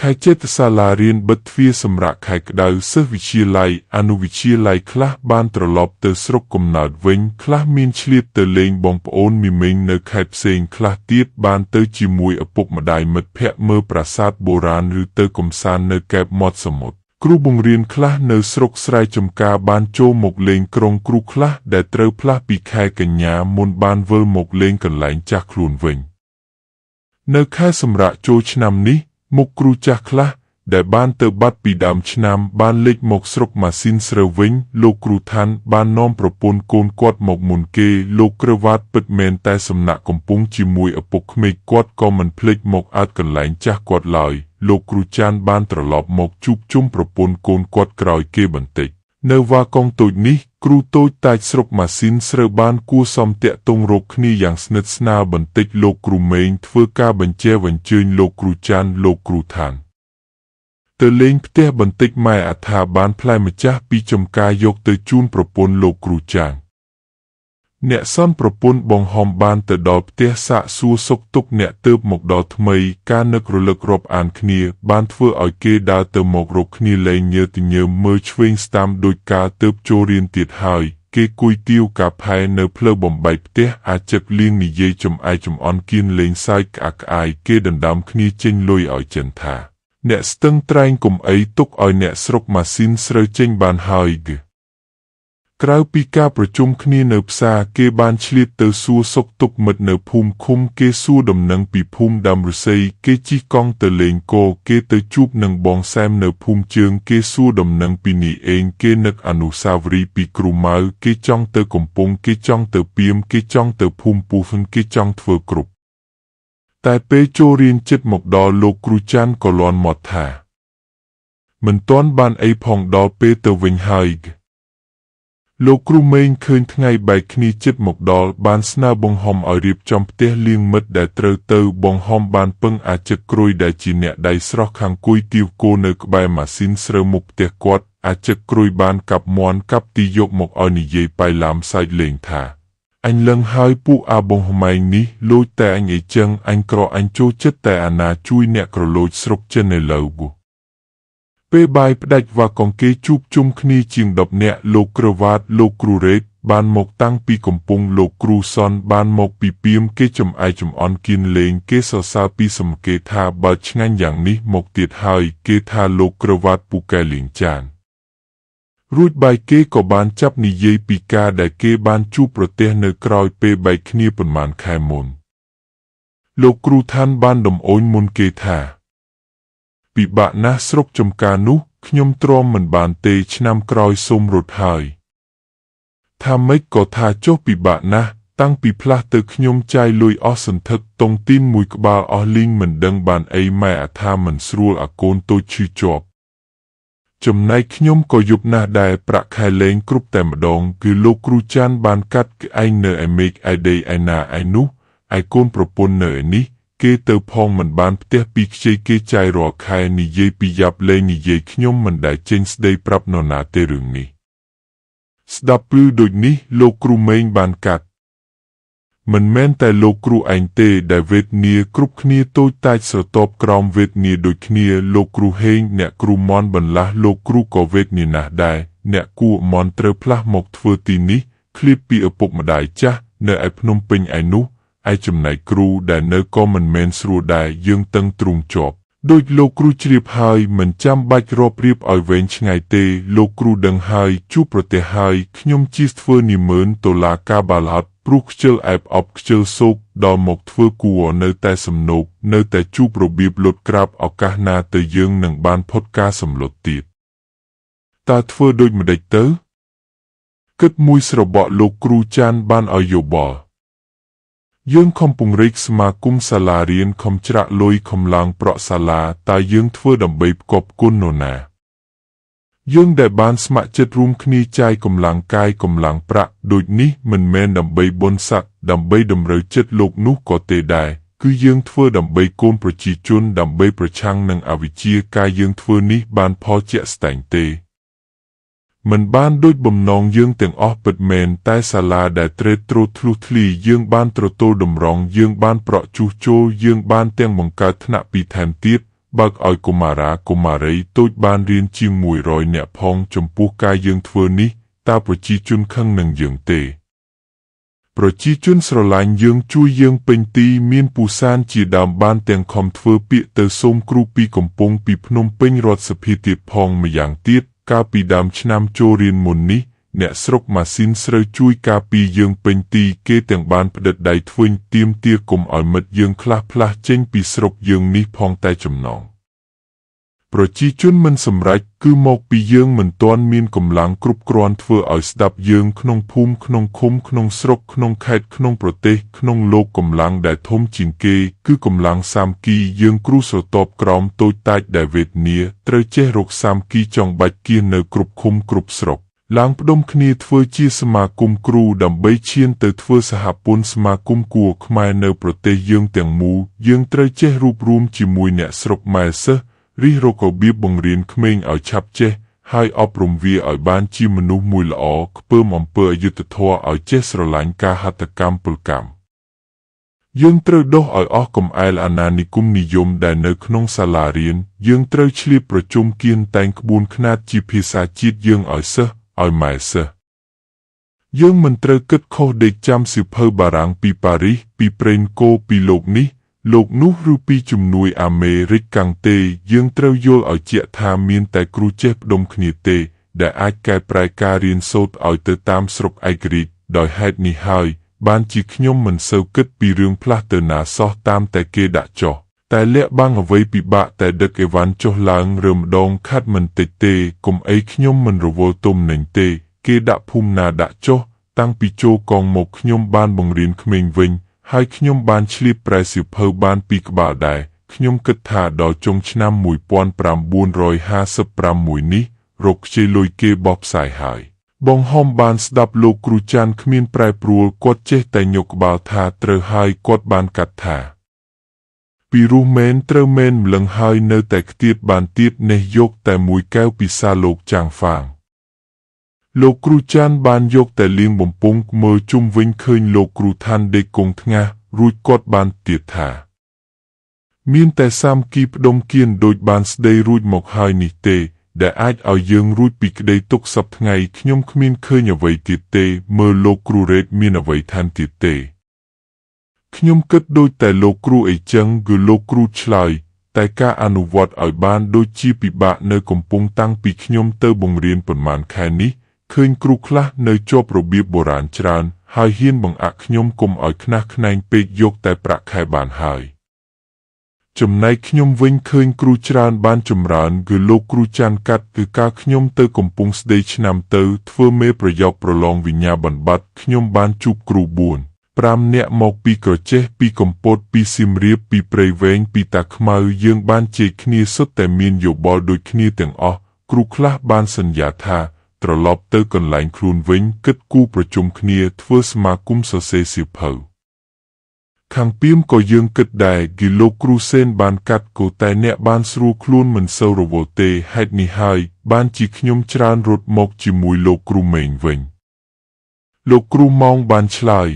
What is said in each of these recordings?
ខែចេត្រសាលារៀនបិទទ្វារសម្រាកខែក្តៅសិស្សវិទ្យាល័យអនុវិទ្យាល័យខ្លះបានត្រឡប់ទៅស្រុកកំណើតវិញខ្លះមានឆ្លៀតទៅលេងបងប្អូនមីមីងនៅខេត្តផ្សេងខ្លះទៀតបានទៅជាមួយឪពុកម្ដាយមិត្តភ័ក្តិមើលប្រាសាទបុរាណឬទៅកំសាន្តនៅកែបមាត់សមុទ្រគ្រូបង្រៀនខ្លះនៅស្រុកស្រែចម្ការបានចូលមកលេងក្រុងគ្រូខ្លះដែលត្រូវផ្លាស់ពីខែកញ្ញាមុនបានវិលមកលេងកន្លែងចាស់ខ្លួនវិញនៅខែសម្រាកចូលឆ្នាំនេះមុខគ្រូចាស់ខ្លះដែលបានទៅបាត់ពីដើមឆ្នាំបានលេចមកស្រុកម៉ាស៊ីនស្រូវវិញលោកគ្រូឋានបាននាំប្រពន្ធកូនគាត់មកមុនគេលោកក្រវ៉ាតពិតមែនតែសំណាក់កំពុងជាមួយឪពុកក្មេកគាត់ក៏មិនភ្លេចមកអើតកន្លែងចាស់គាត់ឡើយលោកគ្រូចានបានត្រឡប់មកជួបជុំប្រពន្ធកូនគាត់ក្រោយគេបន្តិចនៅវ៉ាកុងតូចនេះគ្រូតូចតាចស្រុកម៉ាស៊ីនស្រូវបានគួសមតាក់ទងរកគ្នាយ៉ាងស្និទ្ធស្នាលបន្តិចលោកគ្រូមេងធ្វើការបញ្ជាបញ្ជើញលោកគ្រូចានលោកគ្រូឋានទៅលេងផ្ទះបន្តិចម៉ែអាថាបានផ្លែម្ចាស់ពីចំការយកទៅជូនប្រពន្ធលោកគ្រូចានអ្នកសនប្រពន្ធបងហំបានទៅដល់ផ្ទះសាកសួរសុខទុក្ខអ្នកទើបមកដល់ថ្មីការនឹករលឹករាប់អានគ្នាបានធ្វើឲ្យគេដើរទៅមករកគ្នាលែងញើទញើមមើលឆ្វេងស្ដាំដោយការទើបចូលរៀនទៀតហើយគេគួយទាវកាផែនៅផ្លូវបំបែកផ្ទះអាចឹកលៀងនិយាយចំអែកចំអន់គៀនលេងសើចក្អាកក្អាយគេដណ្ដើមគ្នាចេញលុយឲ្យចិនថាអ្នកស្ទឹងត្រែងកុំអីទុកឲ្យអ្នកស្រុកម៉ាស៊ីនស្រូវចេញបានហើយក្រៅពីការប្រជុំគ្នានៅផ្សារគេបានឆ្លៀតទៅសួរសុខទុក្ខមិត្តនៅភូមិឃុំគេសួរដំណឹងពីភូមិដើមឫស្សីគេជិះកង់ទៅលេងគោគេទៅជួបនឹងបងសែមនៅភូមិជើងគេសួរដំណឹងពីនេះឯងគេនឹកអនុស្សាវរីយ៍ពីគ្រូម៉ៅគេចង់ទៅកំពង់គេចង់ទៅពីមគេចង់ទៅភូមិពូហ្វគេចង់ធ្វើគ្រប់តែពេលចូលរៀនចិត្តមកដល់លោកគ្រូចាន់ក៏លាន់មាត់ថាមិនទាន់បានអីផងដល់ពេលទៅវិញហើយលោកគ្រូមេងឃើញថ្ងៃបែកគ្នាចិត្តមកដល់បានស្នើបងហំឲ្យរៀបចំផ្ទះលៀងមិត្តដែលត្រូវទៅបងហំបានពឹងអាចឹកក្រួយដែលជាអ្នកដៃស្រស់ខាងគួយទាវគោនៅក្បែរម៉ាស៊ីនស្រូវមុខផ្ទះគាត់អាចឹកក្រួយបានកាប់មាន់កាប់ទីយកមកឲ្យនិយាយបៃឡាមសើចលេងថាអញលឹងហើយពួកអាបងហម៉ែងនេះលួចតែអញអីចឹងអញក្រអញចូលចិត្តតែអាណាជួយអ្នកក្រលួចស្រុកចិននៅលើពេលបាយផ្ដាច់វ៉ាកងគេជួបជុំគ្នាជាង10នាក់លោកក្រវ៉ាតលោកគ្រូរ៉េតបានមកតាំងពីកំពង់លោកគ្រូសនបានមកពីពីមគេចំអែកចំអន់គៀនលេងគេសរសើរពីសំគេថាបើឆ្ងាញ់យ៉ាងនេះមកទៀតហើយគេថាលោកក្រវ៉ាតពូកែលៀងចានរួចបាយគេក៏បានចាប់និយាយពីការដែលគេបានជួបប្រទះនៅក្រោយពេលបែកគ្នាប៉ុន្មានខែមុនលោកគ្រូឋានបានដំអូញមុនគេថាពិបាកណាស់ស្រុកចំការនោះខ្ញុំទ្រាំមិនបានទេឆ្នាំក្រោយសូមរត់ហើយថាម៉េចក៏ថាចុះពិបាកណាស់តាំងពីផ្លាស់ទៅខ្ញុំចាយលុយអស់សន្ធឹកតុងទីនមួយក្បាលអស់លីងមិនដឹងបានអីម៉ែអាថាមិនស្រួលអាកូនតូចឈឺជាប់ចំណែកខ្ញុំក៏យប់ណាស់ដែរប្រាក់ខែលែងគ្រប់តែម្ដងគឺលោកគ្រូចាន់បានកាត់ឯងនៅឯមេឃឯដីឯណាឯនោះឯកូនប្រពន្ធនៅឯនេះគេទៅផងមិនបានផ្ទះពីខ្ចីគេចាយរាល់ខែនិយាយពីយ៉ាប់លេងនិយាយខ្ញុំមិនដែលចេញស្ដីប្រាប់នរណាទេរឿងនេះស្ដាប់ឮដូចនេះលោកគ្រូមេងបានកាត់មិនមែនតែលោកគ្រូឯងទេដែលវេទនាគ្រប់គ្នាតូចតាចស្រទាប់ក្រោមវេទនាដូចគ្នាលោកគ្រូហេងអ្នកគ្រូមន់បន្លាស់លោកគ្រូក៏វេទនាណាស់ដែរអ្នកគួរមន់ត្រូវផ្លាស់មកធ្វើទីនេះឃ្លាតពីឪពុកម្ដាយចាស់នៅឯភ្នំពេញឯនោះឯចំណែកគ្រូដែលនៅក៏មិនមែនស្រួលដែរយើងតឹងទ្រូងជាប់ដូចលោកគ្រូជ្រាបហើយមិនចាំបាច់រាប់រៀបឲ្យវែងឆ្ងាយទេលោកគ្រូដឹងហើយជួបប្រទះហើយខ្ញុំជិះធ្វើនាម៉ឺនតុលាការបាឡាត់ព្រោះខ្ជិលអែបអប់ខ្ជិលសោកដល់មកធ្វើគួរនៅតែសំណោកនៅតែជួបរបៀបលុតក្រាបឱកាសណាទៅយើងនឹងបានផុតការសម្លុតទៀតតើធ្វើដូចម្ដេចទៅគិតមួយស្របក់លោកគ្រូចាន់បានឲ្យយោបល់យើងខំពង្រីកសមាគមសាលារៀនខំច្រាក់លុយខំឡើងប្រក់សាលាតើយើងធ្វើដើម្បីផ្គប់គុណនរណាយើងដែលបានស្ម័គ្រចិត្តរួមគ្នាចាយកម្លាំងកាយកម្លាំងប្រាក់ដូចនេះមិនមែនដើម្បីបុណ្យស័ក្តិដើម្បីតម្រូវចិត្តលោកនោះក៏ទេដែរគឺយើងធ្វើដើម្បីកូនប្រជាជនដើម្បីប្រឆាំងនឹងអវិជ្ជាការយើងធ្វើនេះបានផលជាក់ស្ដែងទេមិនបានដូចបំណងយើងទាំងអស់ពិតមែនតែសាលាដែលត្រេតត្រួតធ្លុះធ្លីយើងបានត្រទល់តម្រង់យើងបានប្រក់ជួសជុលយើងបានទាំងបង្កើតថ្នាក់ពីថែមទៀត បើកឲ្យកុមារាកុមារីតូចបានរៀនជាង100នាក់ផងចំពោះការយើងធ្វើនេះតើប្រជាជនខឹងនឹងយើងទេប្រជាជនស្រឡាញ់យើងជួយយើងពេញទីមានពូសានជាដើមបានទាំងខំធ្វើពាក្យទៅសូមគ្រូពីកំពង់ពីភ្នំពេញរដ្ឋសភាទៀតផងម្យ៉ាងទៀតកាលពីដើមឆ្នាំចូលរៀនមុននេះអ្នកស្រុកម៉ាស៊ីនស្រូវជួយការពីយើងពេញទីគេទាំងបានផ្ដិតដៃធ្វើទៀមទាគុំឲ្យមិត្តយើងខ្លះផ្លាស់ចេញពីស្រុកយើងនេះផងតែចំណងប្រជាជនមិនសម្រេចគឺមកពីយើងមិនទាន់មានកម្លាំងគ្រប់គ្រាន់ធ្វើឲ្យស្ដាប់យើងក្នុងភូមិក្នុងឃុំក្នុងស្រុកក្នុងខេត្តក្នុងប្រទេសក្នុងលោកកម្លាំងដែលធំជាងគេគឺកម្លាំងសាមគ្គីយើងគ្រូស្រទាប់ក្រោមតូចតាចដែលវេទនាត្រូវចេះរកសាមគ្គីចង់បាច់គៀននៅគ្រប់ឃុំគ្រប់ស្រុកឡើងផ្ដុំគ្នាធ្វើជាសមាគមគ្រូដើម្បីឈានទៅធ្វើសហព័ន្ធសមាគមគួរខ្មែរនៅប្រទេសយើងទាំងមូលយើងត្រូវចេះរួបរួមជាមួយអ្នកស្រុកម៉ែសិស្សរិះរករបៀបបង្រៀនក្មេងឲ្យឆាប់ចេះហើយអប់រំវាឲ្យបានជាមនុស្សមួយល្អខ្ពើមអំពើអយុត្តិធម៌ឲ្យចេះស្រឡាញ់ការហត្ថកម្មពលកម្មយើងត្រូវដោះឲ្យអស់កំអែលអាណានិគមនិយមដែលនៅក្នុងសាលារៀនយើងត្រូវឆ្លៀតប្រជុំគៀនតែងក្បួនខ្នាតជាភាសាជាតិយើងឲ្យសិស្សឲ្យម៉ែសិស្សយើងមិនត្រូវគិតខុសដេកចាំសៀវភៅបារាំងពីប៉ារីសពីប្រេងកូពីលោកនេះលោកនោះឬពីជំនួយអាមេរិកកាំងទេយើងត្រូវយល់ឲ្យជាក់ថាមានតែគ្រូចេះផ្ដុំគ្នាទេដែលអាចកែប្រែការរៀនសូត្រឲ្យទៅតាមស្រុកឯករាជ្យដោយហេតុនេះហើយបានជាខ្ញុំមិនសូវគិតពីរឿងផ្លាស់ទៅណាសោះតាមតែគេដាក់ចុះតែលាក់បាំងអ្វីពិបាកតែដឹកអីវ៉ាន់ចុះឡើងរើម្ដងខាត់មិនតិចទេកុំអីខ្ញុំមិនរវល់ទុំនឹងទេគេដាក់ភូមិណាដាក់ចុះតាំងពីចូលកងមកខ្ញុំបានបង្រៀនក្មេងវិញហើយខ្ញុំបានឆ្លៀតប្រែសៀវភៅបានពីក្បាលដែរខ្ញុំគិតថាដល់ចុងឆ្នាំ1956មួយនេះរកខ្ចីលុយគេបោះផ្សាយហើយបងហំបានស្ដាប់លោកគ្រូចាន់គ្មានប្រែប្រួលគាត់ចេះតែញកក្បាលថាត្រូវហើយគាត់បានកាត់ថាពីរោះមែនត្រូវមែនម្លឹងហើយនៅតែខ្ទាតបានទៀតនេះយកតែមួយកែវពិសាលោកចាងហ្វាងលោកគ្រូចាន់បានយកតែលៀងបំពង់មើលជុំវិញឃើញលោកគ្រូឋានដេកគង់ថ្ងាសរួចគាត់បានទៀតថាមានតែសាមគ្គីផ្ដុំគៀនដូចបានស្ដីរួចមកហើយនេះទេដែលអាចឲ្យយើងរួចពីក្តីទុក្ខសព្វថ្ងៃខ្ញុំគ្មានឃើញអ្វីទៀតទេមើលលោកគ្រូរ៉េតមានអ្វីថែមទៀតទេខ្ញុំគិតដូចតែលោកគ្រូអីចឹងគឺលោកគ្រូឆ្លើយតែការអនុវត្តឲ្យបានដូចជាពិបាកនៅកំពង់តាំងពីខ្ញុំទៅបង្រៀនប៉ុន្មានខែនេះឃើញគ្រូខ្លះនៅជាប់របៀបបុរាណច្រើនហើយហ៊ានបង្អាក់ខ្ញុំកុំឲ្យខ្នះខ្នែងពេកយកតែប្រាក់ខែបានហើយចំណែកខ្ញុំវិញឃើញគ្រូច្រើនបានចម្រើនគឺលោកគ្រូចាន់កាត់គឺកាលខ្ញុំទៅកំពង់ស្ដីឆ្នាំទៅធ្វើមេប្រយោគប្រឡងវិញ្ញាបនបត្រខ្ញុំបានជួបគ្រូ4-5នាក់មកពីក្រចេះពីកំពតពីសៀមរាបពីព្រៃវែងពីតាខ្មៅយើងបានជែកគ្នាសុទ្ធតែមានយោបល់ដូចគ្នាទាំងអស់គ្រូខ្លះបានសន្យាថាត្រឡប់ទៅកន្លែងខ្លួនវិញគិតគូរប្រជុំគ្នាធ្វើសមាគមសរសេរសៀវភៅខាងពីមក៏យើងគិតដែរគីលោកគ្រូសេនបានកាត់គោតែអ្នកបានស្រួលខ្លួនមិនសូវរវល់ទេហេតុនេះហើយបានជាខ្ញុំច្រើនរត់មកជាមួយលោកគ្រូមេងវិញលោកគ្រូម៉ោងបានឆ្លើយ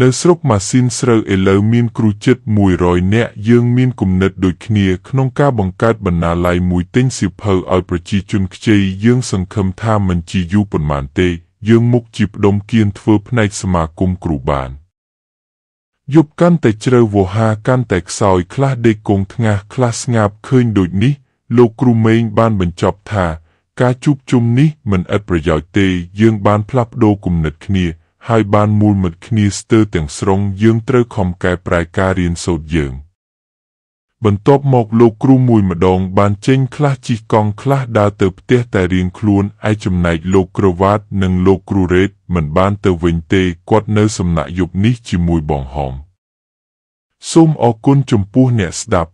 នៅស្រុកម៉ាស៊ីនស្រូវឥឡូវមានគ្រូជិត100នាក់យើងមានគំនិតដូចគ្នាក្នុងការបង្កើតបណ្ណាល័យមួយទិញសៀវភៅឲ្យប្រជាជនខ្ចីយើងសង្ឃឹមថាមិនជាយូរប៉ុន្មានទេយើងមុខជាផ្ដុំគៀនធ្វើផ្នែកសមាគមគ្រូបានយប់កាន់តែជ្រៅវោហាកាន់តែខ្សោយខ្លះដេកគង់ថ្ងាសខ្លះស្ងាប់ឃើញដូចនេះលោកគ្រូមេងបានបញ្ចប់ថាការជួបជុំនេះមិនឥតប្រយោជន៍ទេយើងបានផ្លាស់ប្ដូរគំនិតគ្នាហើយបានមូលមិត្តគ្នាស្ទើរទាំងស្រុងយើងត្រូវខំកែប្រែការរៀនសូត្រយើងបន្ទាប់មកលោកគ្រូមួយម្ដងបានចេញខ្លះជិះកង់ខ្លះដើរទៅផ្ទះតែរៀងខ្លួនឯចំណែកលោកគ្រូវ៉ាតនិងលោកគ្រូរ៉េតមិនបានទៅវិញទេគាត់នៅសំណាក់យប់នេះជាមួយបងហំសូមអរគុណចំពោះអ្នកស្ដាប់